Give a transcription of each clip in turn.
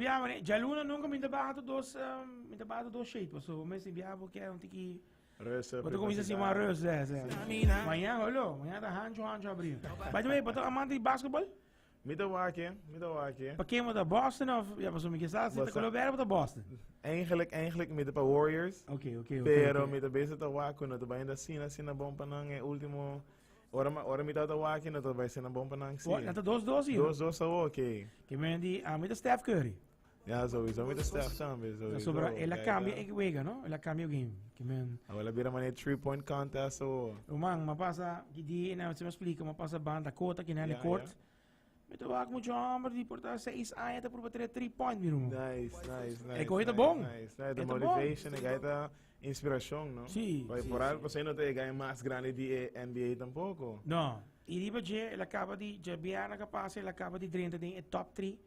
biaha mane, djaluna nunka mi ta baha tur dos, mi ta baha tur dos shape, paso mes tin biaha bo ke un tiki Rust, Bo ta kuminsá sima rust, sí, sí. Mañana, holo, mañana ta hancho, hancho abrí. By the way, bo ta amante di basketball? Mi ta wak, mi ta wak. Pa ken bo ta Boston of, ya paso mi ke sa si ta koló bèrdè bo ta Boston. Eigenlijk, eigenlijk mi ta pa Warriors. Ok, ok, ok. Pero mi ta bezig ta wak ku no ta bai asina, asina bon pa nan e último. Ora, ora mi ta wak no ta bai asina bon pa nan, sí. Nan ta 2-2 i. 2-2 awor, ok. Ke men di, ami ta Steph Curry. Ja, sowieso mi ta Steph tambe, sowieso. Sobra, el a cambia e wega, no? El a cambia game. Ke men. Awor el a bira manera three point contest awor. Ruman, m'a pasa ki di, na se me explica, m'a pasa banda kota ki na Ja, court. ja. Mi ta wak mucho homber di por ta 6 aña ta purba tre three point, mi ruman. Nice, nice, nice. E coge ta nice, bon. Nice, nice. E The ta bon. motivation, e guy ta inspiracion, no? Sí, Porque sí, por sí. algo, pasó no ta e guy mas grande di e NBA tampoco. No. I riba dje, el a caba di, djabièrnè ka pasa, el a caba di drenta den e top 3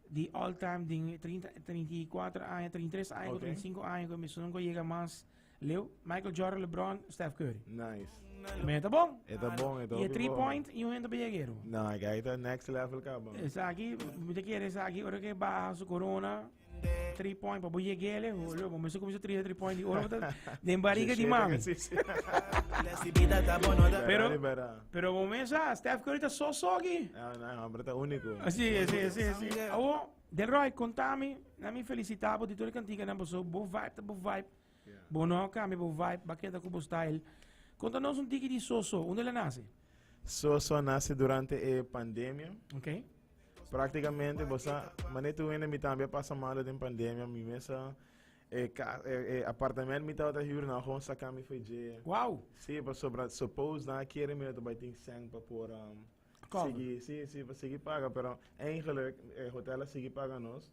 di all time den 30, 34 aña, 33 aña ku 35 aña ku esun ku yega mas leu, Michael Jordan, LeBron, Steph Curry. Nice. Me ta bon. E ta bon, e ta Y e hopi 3 bon. point y un hende pa yegero. No, e guy ta next level kaba. Esaki, mi ta kere esaki, ora ke baha su corona, 3 point pa bo yegele, holo, bo mester kuminsa trira 3 point di ora bo ta den bariga di mami. Sí, sí. Pero- Libera, libera. Pero bo mes sa, Steph Curry ta so so aki. Ah, no, hombre ta único. Sí, sí, sí, sí. Awo, Delroy, contami, na mi felicita bo di tur e canticanan paso bo vibe ta bo vibe. Yeah. Bo no cambia bo vibe, ba keda cu bo style. Conta nos un tiki di Soso, unda el a nace? Soso a nace durante e pandemia. Ok. Prácticamente, bo sa, mane tu hende mi tambe a pasa malo den pandemia, mi mes a e ca e e apartament mi tabata huur nan gewoon saca mi fo'i dje. Wow! Sí, pasobra suppose nan a kere mi lo ta bai tin sèn pa por Cover. sigui, sí, sí, pa sigui paga, pero eigenlijk e hotel a sigui paga nos,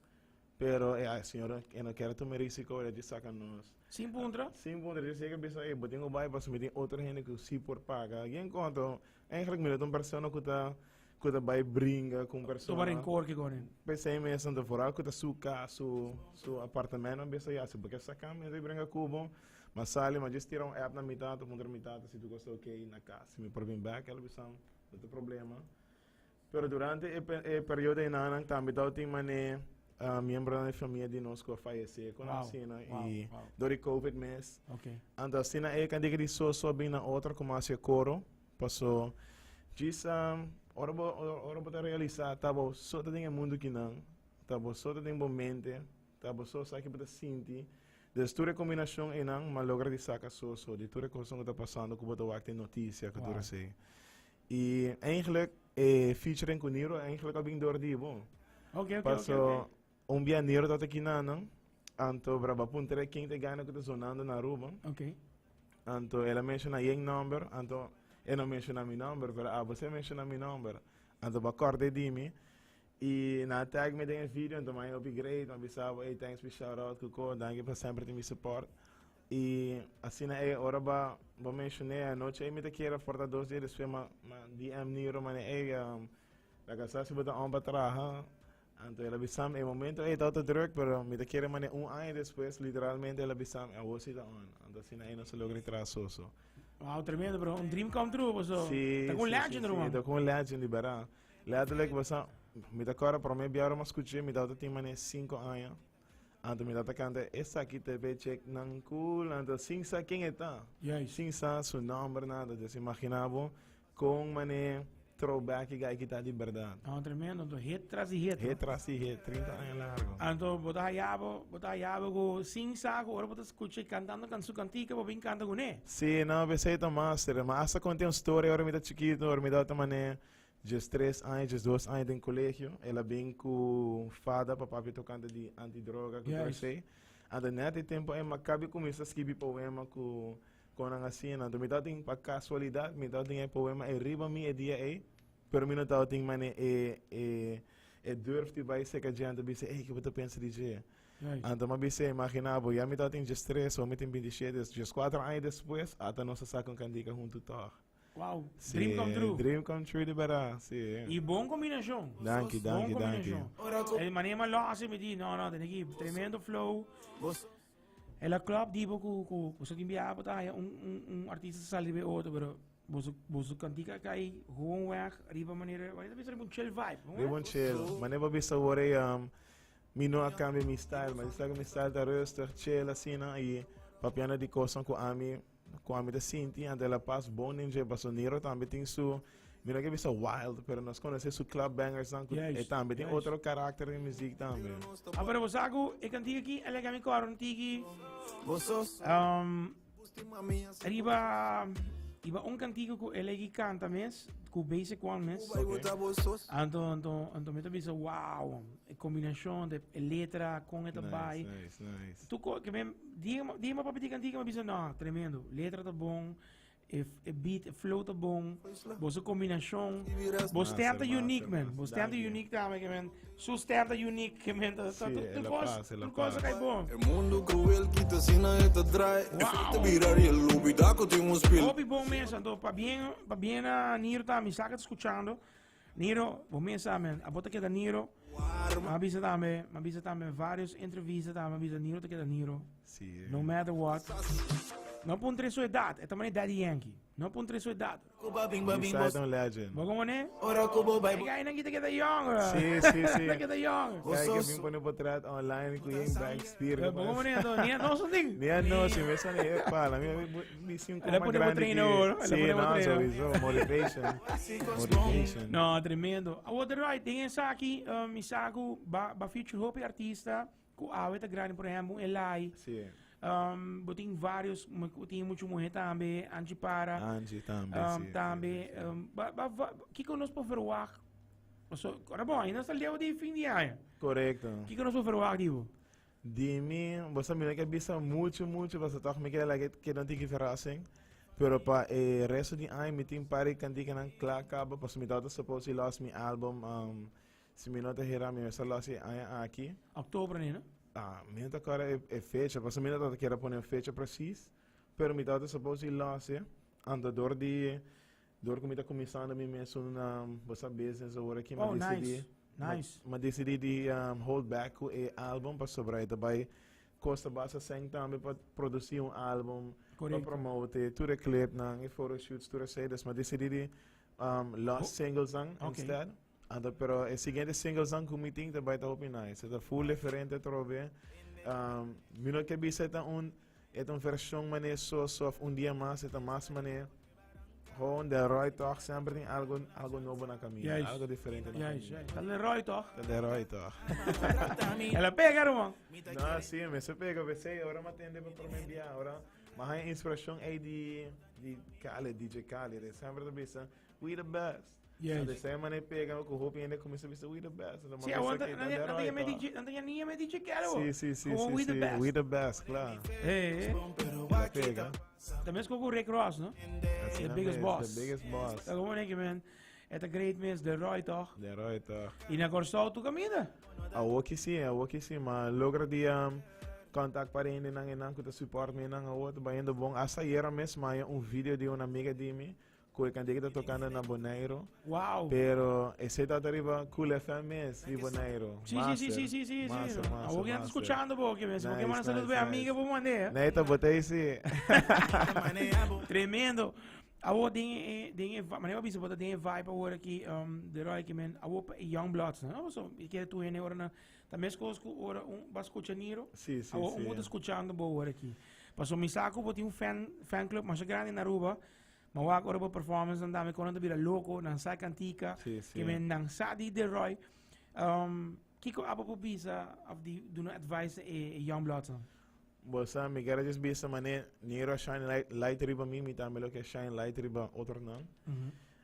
pero e señor e no kier a tuma e risico e dje saca nos. Sin puntra? Sin puntra, dje sega bisa, ey, bo tin cu bai pasobra mi tin otro hende cu sí por paga. Gen conto, eigenlijk mi no ta un persona cu ta Ku ta bai bringa ku un persona. Tuma rencor ke kore. P'esei mes anto vooral ku ta su kas, su su apartamento a bisa ya si bo ke saka mi ta bringa ku bo. Ma sali ma djis tira un app na mi tata puntra mi tata si tur kos ta oke na kas si mi por bin bek el a bisa no ta problema. Pero durante e e periodo enanan tambe tabatin mane miembronan di famia di nos ku a fayesé ku nan asina i dor di covid mes. Anto asina e kantika di soso a bin na otro komo hasi e koro. Paso, djis ora bo ora bo ta realisa ta bo so ta den e mundu kinan, ta bo so ta den bo mente, ta bo so sa ki bo ta sinti. Des tur e kombinashon einan m'a logra di saka so so di tur e kosnan ku ta pasando ku bo ta wak den notisia ku tur esei. I eigenlijk e featuring ku Niro eigenlijk a bin dor di bo. Paso un bia Niro tabata kinanan, anto braba puntra ken ta e gana ku ta zonando na Aruba. Anto el a menciona yen nomber, anto e no menciona mi nomber, pero abo si a menciona mi nomber. Anto bo a corda di mi y nan a tag mi den e video, anto mi a hopi great, mi a bisa bo, hey, thanks pa e shout out, cuco, danki pa semper tin mi support. Y asina ey ora bo bo mencione e anochi ey mi ta kere for ta dos dia despues mi a DM Niro, mane hey, laga sa si bo ta on pa traha. Anto el a bisam e momento ey tabata druk pero mi ta kere mane un aña despues literalmente el a bisam awor si ta on. Anto asina ey nos a logra traha soso. Wow, tremendo bro. Un dream come true paso. Sí, Ta con sí, legend sí, ruman. sí, ta con legend di berdad. Letterlijk basa mi ta kòrda promé biaha mi a skuch'é mi tabata tin mane sinku aña. Anto mi tabata kanta esaki ta e pechek nan cool anto sin sa ken e ta. Juist. Sin sa su nòmber nada. Dus imagina bo Con mane throwback e guy kita di berdad. No, tremendo. Anto hit tras di hit. Hit tras di hit, 30 aña largo. Anto bo ta haya bo, bo ta haya bo cu sin sa cu ora bo ta scucha e cantando can su cantica bo bin canta cu ne. Sí, no, p'esey ta master. Ma hasta conta un story ora mi ta chikito, ora mi tabata mane 13 aña, 12 aña den colegio. El a bin cu fada pa papia tocante di antidroga cu tur esey. Anto net e tempo ey mi a cabi cuminsa skibi poema cu Kon nan asina? Anto mi tabatin, pa kasualidat, mi tabatin e poema ei riba mi e dia ei, pero mi no tabatin mane e e e durf di bai seka dje anto bisa, ey, ke bo ta pensa di dje? Anto mi a bisa, imagina bo, ya mi tabatin 13, awor mi tin 27, dus 14 aña despues, ata nos a saka un kantika huntu tòg. Wow, dream come true. Dream come true di bèrdat, si. I bon kombinashon. Danki, danki, danki. E manera mi a lòs mi di, no, no, tene ki tremendo flow. El a klop di bo ku ku boso tin biaha bo ta haya un un un artista sa sali riba e otro pero boso boso kantika a kai gewoon weg riba manera manera ta bisa riba un chill vibe. Riba un chill. Manera bo bisa awor ei um. Mi no a cambia mi style, ma sa cu mi style ta rustig, chill asina y papiando di cosnan cu ami cu ami ta sinti, anto el a pas bon den dje, pasobra Nero tambe tin su, mi no ke bisa wild, pero nos conoce su club bangers nan cu e tambe tin otro karakter den muziek tambe. Ah, pero bo sa cu e cantica aki a laga mi cora un tiki riba riba un cantica cu el a canta mes, cu Basic One mes. Anto anto anto mi ta bisa wow, e combinacion de e letra con e ta bai. Nice, nice. Tu ko ke men dia dia mi papia di cantica mi bisa no, tremendo. Letra ta bon, E e beat, e flow ta bon. Boso combinacion. Bo stem ta unique, man. Bo stem ta unique tambe, ke men. Su stem ta unique, ke men. Ta, ta, tur cos, tur cos a kai bon. E mundo cruel kita asina e ta draai. E fe ta bira real, lubida cu tin un spil. Hopi bon mes, anto pabien, pabien na Niro tambe, sa ke ta scuchando. Niro, bo mes sa men, abo ta keda Niro. M'a bisa tambe, m'a bisa tambe varios entrevista tambe, m'a bisa Niro ta keda Niro. Sí. No matter what. No puntra su edad, e ta mane Daddy Yankee. No puntra su edad. Inside un legend. Bo como ne? E guy nan kita keda young. Sí, sí, sí. Ta keda young. Guy que bin pone portret online cu yen back spier. Bo como ne? Ni a nos ding. Ni a nos, si me sale e pala. Mi mi si un Ele coma pone grande. potrino, ki- ele Sí, pone no, potrino. sowieso. Motivation. Motivation. No, tremendo. Awor de right, den esaki, mi sa cu ba feature hopi artista cu awe ta grandi, por ehempel, un Elai. Sí. Bo tin varios, bo tin mucho muhe tambe, Angie Para. Angie tambe, sí, Tambe, sí, sí. Ba, kiko nos por verwacht? So, ora bon, ainda nos ta leu di fin di aña. Correcto. Kiko nos por verwacht di bo? Di mi, bo sa mi no ke bisa mucho mucho pasobra tòg mi ke laga keda un tiki verrassing. Pero pa e resto di aña mi tin par di kantikanan kla kaba pasobra mi tabata suppose di los mi album si mi no ta hera mi mester los e aña aki. Oktober ni no? Ah, mi no ta kòrda e fecha pasobra mi no tabata kier a pone un fecha precies pero mi tabata suppose di los e anto dor di Dor ku mi ta kuminsando mi mesun bo sa business awor aki mi a Oh, disidí nice. Nice. mi a disidí di hold back ku e album pasobra e ta bai kosta basta sèn tambe pa produsí un album, pa Korekto. promote tur e clipnan, e photoshoots, tur esei. Dus mi a disidí di los singlesnan Ok. instead. Anto pero e siguiente singlesnan ku mi tin ta bai ta hopi nice. E ta full diferente atrobe. Mi no ke bisa e ta un e ta un vershon manera soso of un dia mas, e ta mas manera Gewoon Delroy toch semper tin algo, algo nobo na camino. Juist. Algo diferente na Juist, camino. juist. Ta Leroy toch? Ta Delroy toch. El a pega, ruman. No, sí, me se pega. P'esei, ora mi atende pa prome bia, ora mi haña inspiracion ei di, di Khaled, DJ Khaled. E semper ta bisa, we the best. Juist. Anto esei manera pega ku hopi hende kuminsá bisa we the best. Anto mi Sí, bisa aguanta, ke no ta tenía, no Delroy tenía me toch. DJ, no tenía ni me DJ Khaled. Sí, sí, sí, Gewoon sí, we the sí. best. We the best, claro. Eh, eh. El a pega. También es con Rick Ross, no? Así The na biggest mes, boss. The biggest boss. Ta como neki, man. E ta great mes, Delroy toch? Delroy toch. Y na Kòrsou tu caminda? Awor ki si, awor ki si, ma logra di um, contact pa hende nan enan ku ta support mi nan awor ta bayendo bon. Hasta ayera mes maya un video di un amiga di mi ku e kandiga ta tocando na Bonaire. Wow. Pero esei ta riba Cool FM mes di Bonaire. Sí, sí, sí, sí, sí, sí, sí. Master, master, Awor que master. escuchando bo, que mes, porque Nice, manda saludo nice, pa amiga nice. bo mande. eh. Nee, ta botei si. Tremendo. Awor den e den e manera bisa bota den e vibe awor aki Delroy ke men awor pa e young bloods no so mi kere tur hende ora na ta mes kos ku ora un ba skucha Niro Sí, sí, awor un sí. bo ta skuchando bo awor aki paso mi sa ku bo tin un fan fan club masha grandi na Aruba ma wak ora bo performance nan tambe kon nan ta bira loko nan sa e kantika Sí, sí. ke men nan sa di Delroy kiko abo por bisa of di duna advice na e young bloods nan? Bo sa, mi kere djis bisa mane Nero a shine light, light riba mi, mi tambe lo ke shine light riba otronan.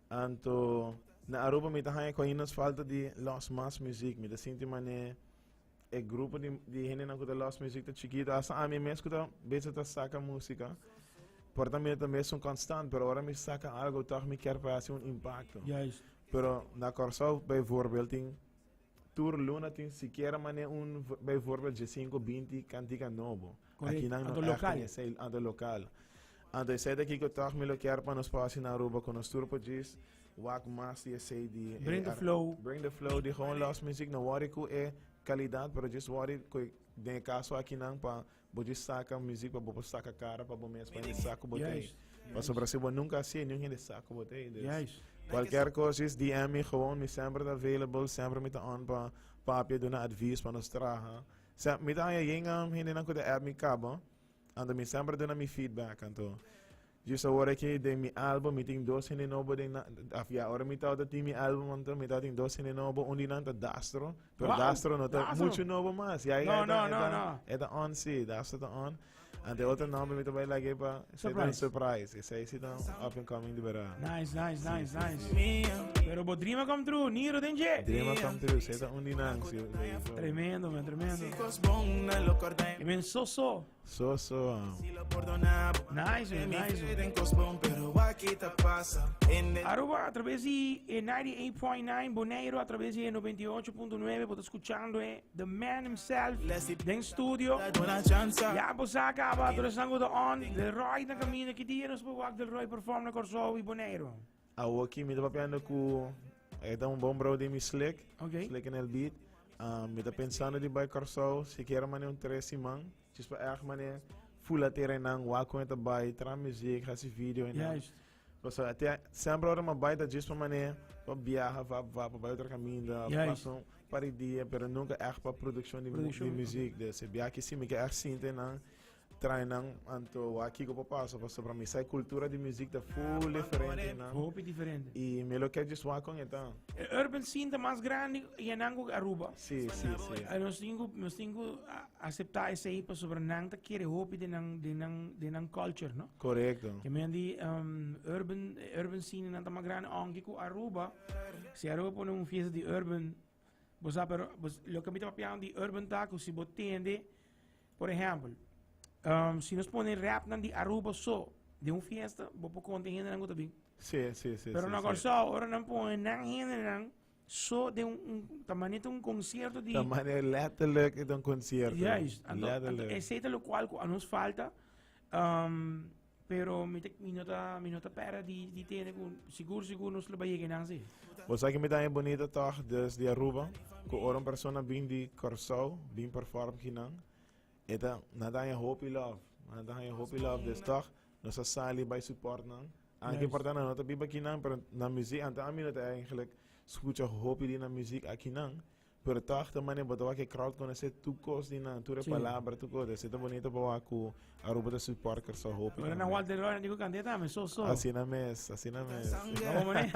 Anto, na Aruba mi ta haña ku ainda nos falta di los mas muziek. Mi ta sinti mane e grupo di, di hendenan ku ta los muziek ta chikito. Hasta ami mes ku ta bezig ta saka musika, por ta mi no ta mesun konstant, pero ora mi saka algo tòg mi kier pa hasi un impakto. Juist. Pero na Kòrsou bijvoorbeeld tin Tur luna tin sikiera mane un bijvoorbeeld djesinku 20 kantika nobo. Correcto. Akinan no Anto echt local. tin esei, anto local. Anto esei ta kiko tòg mi lo kier pa nos por hasi na Aruba ku nos tur por djis wak mas di esei di e Bring the flow. Bring the flow di gewoon los muziek. No worry ku e kalidat pero djis worry ku e den e kaso akinan pa bo djis saka muziek pa bo por saka kara pa bo mes pa hende sa ku bo ta ei. Juist. Pasobra si bo nunka hasié niun hende sa ku bo ta ei. Dus Juist. cualkier cos djis DM mi gewoon mi semper ta available semper mi ta on pa. papia duna advies pa nos traha. Sa, mi ta haña yen hendenan ku ta app mi kaba, anto mi semper duna mi feedback, anto Just awor aki den mi album mi tin dos hende nobo den na, af ya, ora mi tabata tin mi album anto mi tabatin dos hende nobo, un di nan ta Dastro, pero Wow, Dastro no ta Dastro. mucho nobo mas, ya, No, ya, no, e no, ta, no. e ta on si, Dastro ta on. Anto e otro nomber mi ta bai lag'e pa esei ta un Surprise. surprise, esei si ta un up and coming di berdad. Nice, nice, nice, nice. Pero bo dream a come true, Niro den dje. Dream a come true, esei ta un di nan, si. Tremendo, man, tremendo. E men so so. So so. Nice, man, nice. Aruba a través di e 98.9, Bonaire a través di e 98.9, bo ta scuchando e The Man himself den studio. Ya bo sa caba, tur esnan cu ta on. Delroy na camino, ki dia nos por wak Delroy perform na Corsou y Bonaire? Awoki mi ta papiando cu e ta un bon bro di mi Slick. Okay. Slick en el beat. Mi ta pensando di bai Corsou, sikiera mane un tres siman. Djis pa erg mane fula terenan, wak con e ta bai, traha muziek, haci video en nan. Juist. Pasobra te semper ora mi a bai ta djis pa mane pa biaha vap vap pa bai otro caminda, Juist. pasa un par di dia, pero nunca erg pa produccion di Produccion, di muziek. Dus e biaha aki si mi ke erg sinta nan, traha nan, anto wak kiko por pasa, pasobra mi sa e cultura di muziek ta full diferente nan. Hopi diferente. Y mi lo ke djis wak con e ta. E urban scene ta mas grandi y nan cu Aruba. Si, si, si. Nos tin cu, nos tin cu acepta esey pasobra nan ta kere hopi den nan, den nan, den nan culture, no? Correcto. Ke men di urban, urban scene nan ta mas grandi, aunke cu Aruba, si Aruba pone un fiesta di urban, bo sa, pero bo, loke mi ta papiando di urban ta cu si bo tende, por ehempel, si nos pone rapnan di Aruba so den un fiesta, bo por conta e hendenan cu ta bin. Si, si, si, Pero si, na si. Corsou, ora nan pone nan hendenan So den un, un ta manera un concierto di Ta manera letterlijk het een concierto. Juist. Anto, anto Letterlijk. esei ta locual cu a nos falta. Pero mi ta, mi no ta, mi no ta pera di, di tene cu sigur, sigur nos lo bay yega einan si. Bo sa ki mi ta haña bonita toch dus di Aruba, cu ora un persona bin di Corsou, bin perform kinan, e ta, nan ta haña hopi love. Nan ta haña hopi love, dus toch nos a sali bay support nan. Anke Juist. por ta nan no ta biba kinan, pero nan muziek, anto ami no ta eigenlijk scucha hopi di nan muziek akinan, pero toch ta manera bo ta wak e crowd conoce tur cos di nan, tur e Sí. palabra, tur cos. Esei ta bonito pa wak cu Aruba ta support Kòrsou hopi Ora nan tambe. Walter Roy nan di cu canta tambe, so so. Asina mes, asina mes. Vamos mané.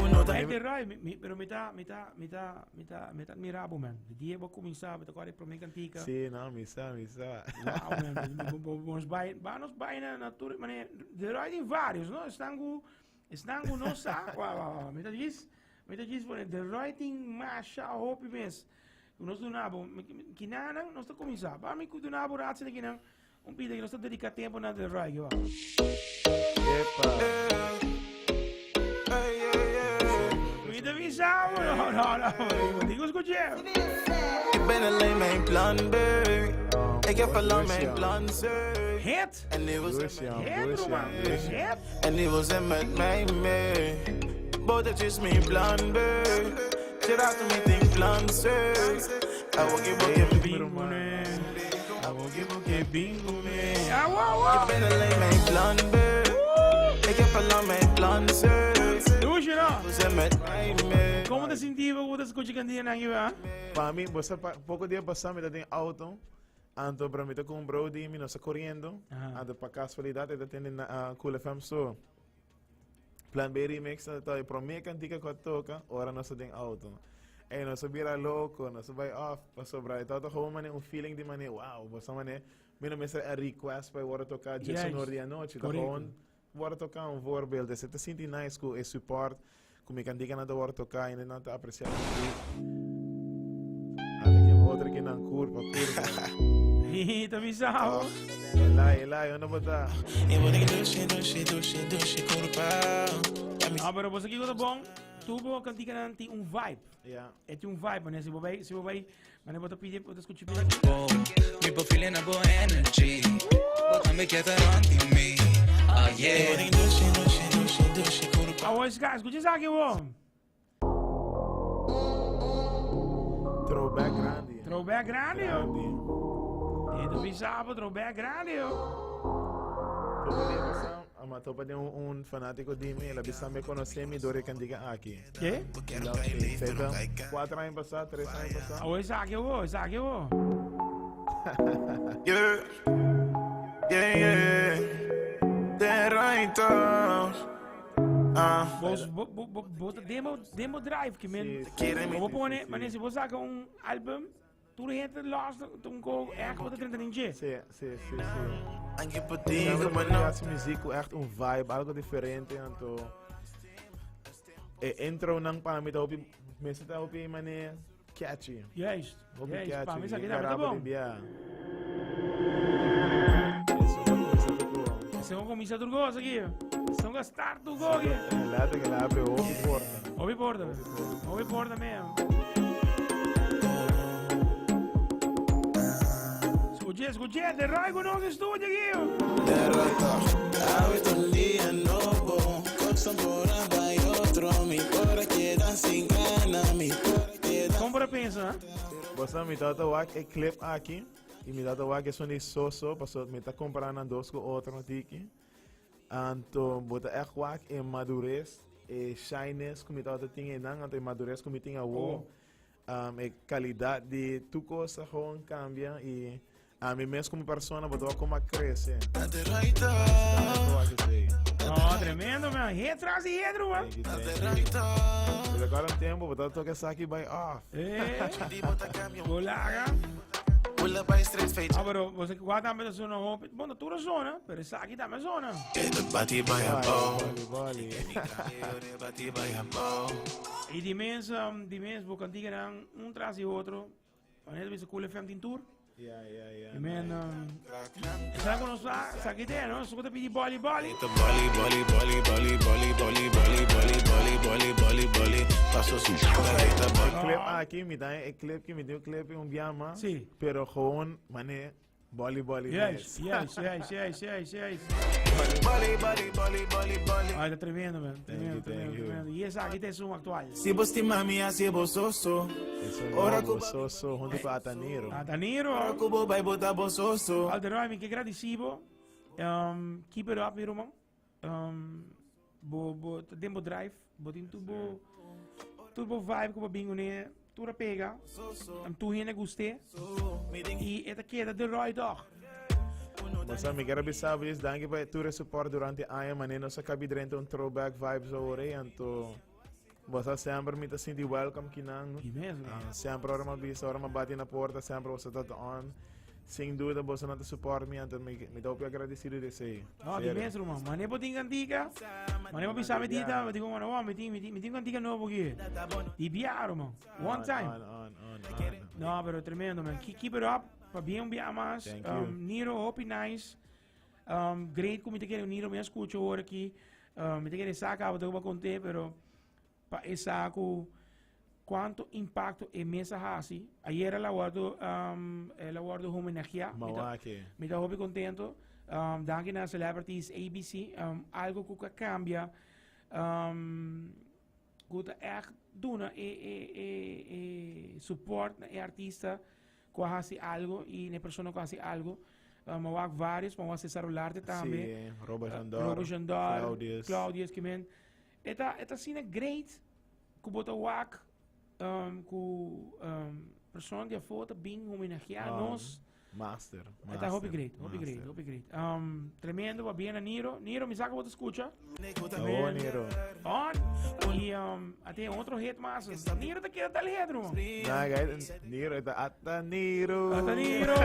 Uno ta Walter Roy, mi, mi, pero mi ta, mi ta, mi ta, mi ta, mi ta admira bo man. Di dia bo cuminsa, bo ta corre prome cantica. Sí, no, mi sa, mi sa. Wow, man. Bo, bo, bo, nos bai, ba nos bai na, na tur, mané, de Roy tin varios, no? Esnan cu, esnan cu no sa, wa, wa, wa, mi ta djis, mi ta djis pone, de Roy tin masha hopi mes. Cu nos duna bo, kinanan nos ta cuminsa. Ba mi cu duna bo ratsi na kinan, un pida que nos ta dedica tempo na de Roy, wa. Epa. Mi ta bisa bo, no, no, no, mi digo escuché. Ik ben alleen mijn plan B. Ik heb al lang mijn plan C. Hit! En nu wil ze Lucian, Hit, Lucian, Roman, Lucian. hit! En nu wil ze met mij mee. Botertje is mijn plan B. Ze raakt me in plan C. I will give up Bingo, man. I will give up bingo, man. Ah, wow, wow. Ik ben alleen mijn plan B. Ik heb al lang mijn plan C. Lucian, no. Wil ze met mij mee. Como te sentí bo ta scucha cantia nan kiba? Pa mi, bo sa pa, poco dia pasa mi ta den auto, anto pero mi ta cu un bro di mi, nos ta coriendo, Aha. anto pa casualidad e ta tende na ah, Cool FM so. Plan B remix ta ta e prome cantica cu a toca ora nos ta den auto. Ey, nos a bira loco, nos a bay off, pasobra e tabata gewoon mane un feeling di mane, wow, bo sa mane, mi no mester a request pa e worde toca dje Juist. sonor di anochi, ta Correcto. gewoon worde toca un voorbeeld. Dus e ta sinti nice cu e support cu mi canticanan ta worde toca y nan ta aprecia mi muziek. Ata ki otro ki nan curpa, curpa. Ta bisa bo. Elai, Elai, unda bo ta? E word ik douche, douche, douche, douche, curpa. Ah, pero bo sa kiko ta bon? Tur bo canticanan tin un vibe. Ja. E tin un vibe, mane si bo bay, si bo bay, mane bo ta pidi, bo ta scucha pidi. Mi bo feeling a bo energy. Bo tambe kier ta rond di mi. Ah yeah. Awor esca, scucha esaki bo. Throwback grandi. Throwback grandi, yo. Grandi. E ta bisa bo throwback grandi, yo. Poco dia pasa, ma topa den un fanatico di mi, el a bisa mi conoce mi door e cantica aki. Ke? Love Shade. Sei ta cuatro aña pasá, tres aña pasá. Awo esaki awo, esaki awo. Yeah, yeah, yeah. The right talk. Ah. Bos, bo, bo, bo, bo ta demo, demo drive ke men. Sí, sí, Bo sí, pone, sí. mané si bo saca un album, Tur hende los un ko echt wat er in dje. Sí, sí, sí, sí. Anche pa ti, Sempre maar mi no. hasi muziek ku echt un vibe, algo diferente anto e intro nan pa mi ta hopi mester ta hopi mane catchy. Juist. Hopi Juist. catchy. Pa mi sa e kita ta garabo di bon. bia. Eso no comienza tu go. Se un comienza tu gozo aquí. Se un start tu go aquí. Laat que la abre hopi porta. Obi porta. Obi porta me. Escuché, escuché, de Roy con nos estudio aquí. Derrota, awe un dia nobo. Cosas por aba y otro. Mi cora queda sin gana, mi cora queda. Como para pensa? Bosa mi tata wak e clip aki y mi tata wak esun di soso paso mi ta compara nan dos cu otro tiki. Anto bo ta echt wak e madurez, e shyness cu mi tata tin einan, anto e madurez cu mi tin awo. Um, e calidad di tu cosa gewoon cambia y ami mes como persona bo ta wak como a crece. No, tremendo, man. Hit tras di hit, man. Thank you, thank you. Pero agora un tempo, bo ta toca esaki by off. Golaga. Ah, pero você guarda también zona hopi. Bueno, tu zona, pero esaki también zona. Bali, bali. Y di mens, um, di mens, bo cantiga nan un tras di otro. Wanneer bisa Cool FM tin tour. Ja, ja, ja. I men, um, sabe cu nos sa, sa ki idea, no? Su ta pidi boli boli. Boli, boli, boli, boli, boli, boli, boli, boli, boli, boli, boli, boli. Paso su carita, boli. E clip aki, mi ta e clip ki mi tin un clip un biama. Sí. Pero gewoon, mane, Boli boli Juist, mes. juist, juist, juist, juist, juist. Boli, boli, boli, boli, boli. Ay, ta tremendo, man. Tremendo, you, thank tremendo, you. tremendo. Y esaki ta esun actual. Si bo stima mi, hasi bo soso. Eso Ora nobo, ku- soso, hunto ku Ataniro. Ataniro. Ora ku bo bai bo ta bo soso. Alderoy, mi ke gradicibo. Um, keep it up, mi ruman. Um, bo, bo, ta den bo drive. Bo tin tur bo, tur bo vibe ku bo bin kuné. Tur a pega. Um, tur hende gust'é. I e ta keda de Roy toch. Bosa, mi quiero bisa Luis, danki pa tur e support durante aña, mané nos a kabi drenta un throwback vibes awor ei, anto bosa semper mi ta sinti welcome kinan. I mes, man. Ah, semper ora mi bisa, ora mi bati na porta, semper bosa ta on. Sin duda boso nan ta support mi, anto mi, mi ta hopi agradecido di esei. No, di Serio. mes, ruman. Mane bo tin cantica? Mane bo bisa mi tita, mi digo, mano, mi tin, mi tin, mi tin cantica nobo aquí. Di bia, ruman. One On, time. On, on, on, on. No, pero tremendo, man. Keep, keep it up. Pa bien un bia mas. Thank you. Niro, hopi nice. Um, great ku mi te kere Niro, mi a escucho ora aki. Um, mi te kere sa cabo te ba conté, pero Pa e sa ku kuantu impakto e mes a hasi. Ayer el a wòrdu el a wòrdu homenageá. Mi ta Mawake. mi ta hopi kontento. Danki na Celebrities ABC. Algo ku a kambia ku ta ègt duna e e e e support na e artista ku a hasi algo i na e persona ku a hasi algo. Mi a wak vários, mi a wak Cesar Olarte tambe. Sí, Robert Jandor, Robert Jandor, Claudius. Claudius, ke men. E ta e ta asina great ku bo ta wak um, ku um, persona di afó ta bin homenageá Um, nos. Master, E ta hopi master, great, hopi great, master. hopi great. Um, tremendo, ba bien na Niro. Niro, mi sa ku bo ta skucha. Oh, Niro. On. I um, a tin otro hit mas. Niro ta keda tal hit, ruman. Nah, guys, Niro, esta ata Niro. Ata Niro.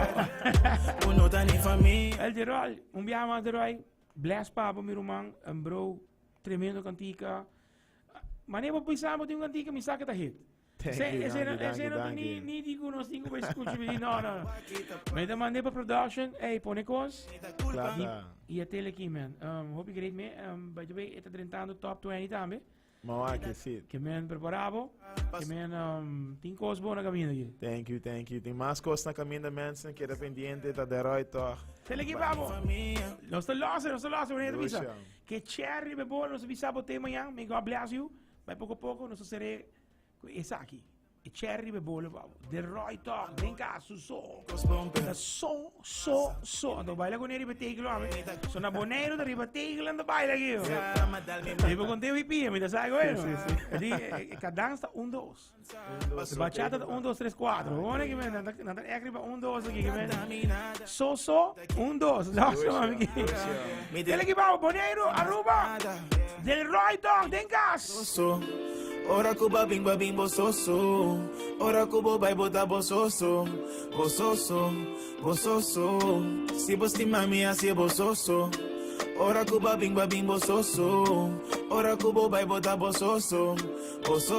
Uno ta ni famia. El Gerald, un biaha mas Deroy. Bless pa bo, mi ruman. Um, bro, Tremendo cantica. Mane bo bisa bo tin un cantica mi sa que ta hit. Thank Ese you, ese danki, no ese danki, no ta ni danki. ni di ku nos tin ku bai skucha mi di no no. Me ta mande pa production, ey pone kos. Kla ta. I e tele aki man. Um, hopi great me. Um, by the way, e ta drentando top 20 tambe. Mawaki, si. Ke men prepara bo. Ke men um, tin kos bo na kaminda aki. Thank you, thank you. Tin mas kos na kaminda, mensen. Keda pendiente, ta deroy toch. Tele aki pa bo. Nos ta los, nos ta los, wanneer ta bisa. Lucia. Ke cherry be bo, nos ta bisa bo te mañan. May God bless you. Bai poko poko, nos ta sere ku esaki. E cherry riba e bolo pa bo. De Roy Talk, den cas su so. Ta so, so, so. Anto baila con riba tegel ame. So na Bonaire ta riba tegel anto baila aquí. Riba con teo y pia, mi ta sabe bueno. Di, cadans ta 1, 2. Bachata ta 1, 2, 3, 4. Hoor ik men, nan ta echt riba 1, 2 aquí. So, so, 1, 2. No, so, mami. Dele aquí pa bo, Bonaire, Aruba. Del Roy Talk, den cas. So, ora ku ba bing ba bing bo so so. Ora ku bo bai bo ta bo so so. Bo so so, bo so so. Si bo stima mi hasi bo so so. Ora ku ba bing ba bing bo so so. Ora ku bo bai bo ta bo so so. Bo so.